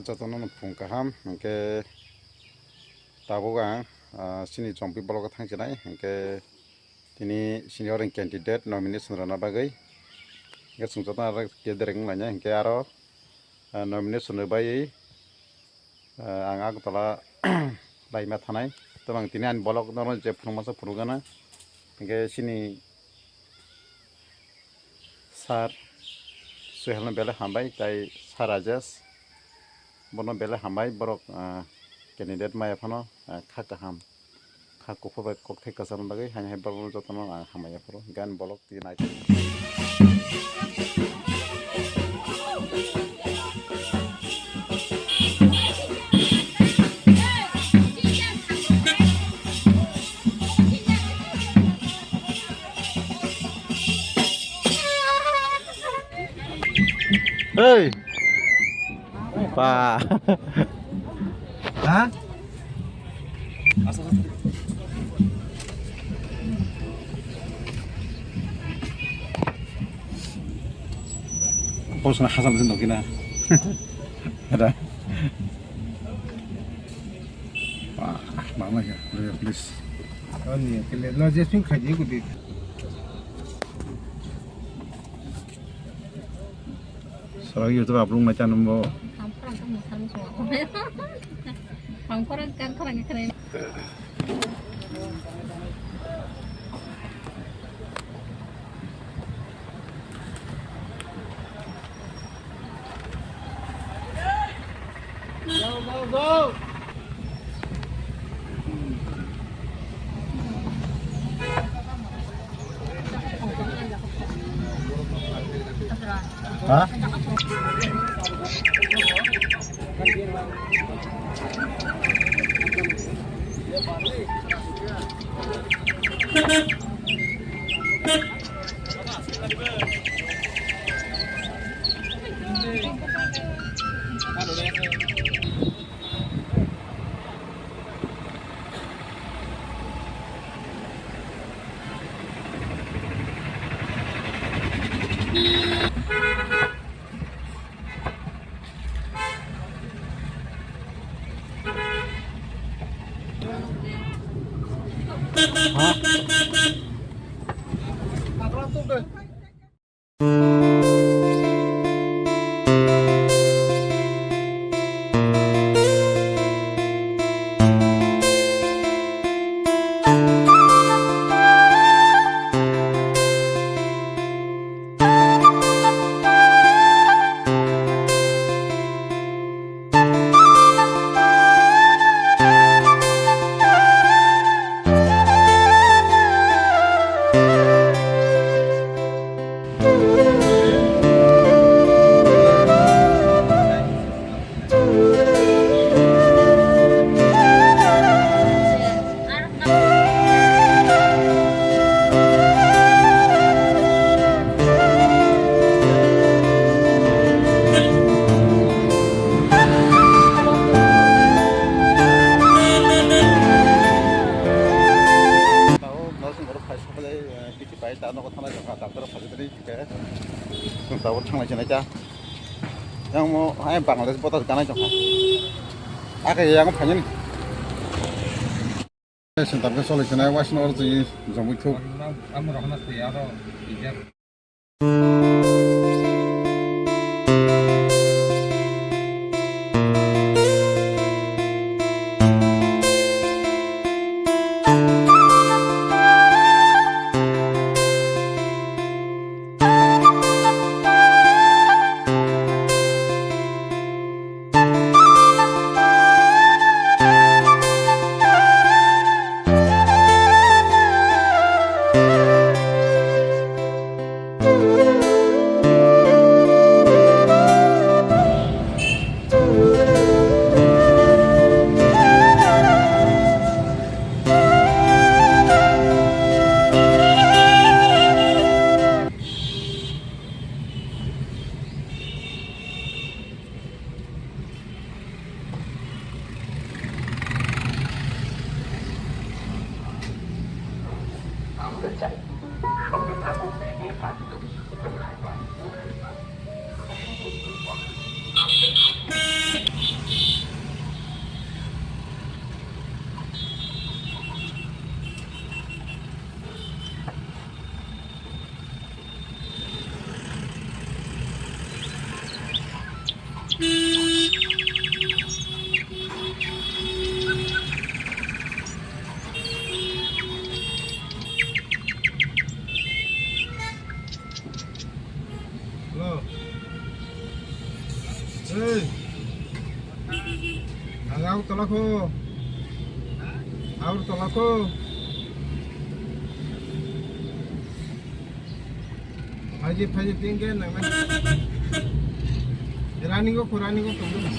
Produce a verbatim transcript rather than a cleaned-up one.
Jotono no phung kaham, hwnkhe tabuk ang, ah, chini Chompi block o thang chinai, hwnkhe tini senior candidate nomination rwna bagwi. Hwnkhe chwng jotono aro kedereng wnglainai, hwnkhe aro, ah, nomination rwbaiwi, ah, ang Agartala laima thanai. Tobang tini ani block no je phunukma se phunukgana. Hwnkhe chini Sir Suhelno belai hambai, tai Sir Rajesh bono belai hambai, borok, ah, candidate maya phano, ah, kha kaham, kha kuphur bai kokthai kwcharna bagwi, haini hai borokno jotono ang hambai yaphuru. Gan block twi nai. Hey! Pa. Ha? Bosna hasam sin dogina. Ada. Wah, mana ya? Lihat, please. Oh, ni, kele, lo, je swing khaji ko di. Sara YouTube upload ma channel mo. Ang korang kan korang kene. Go, go, go! Ha? Tao, nosing borok phai sapai, eh, bithi pai, ta nogo thanai jokha, doctor phai tani, ke. Tao thanglai sinai ta. Yang mo, hai Bangladesh botas ganai jokha. Ake yang phai ni. Sentam ke solai sinai, waisno oro twi jomui thuk. Hello. Hey. Ang Agartala ko. Agartala ko. Phaidi, phaidi, tingke nang. Running ko, running ko.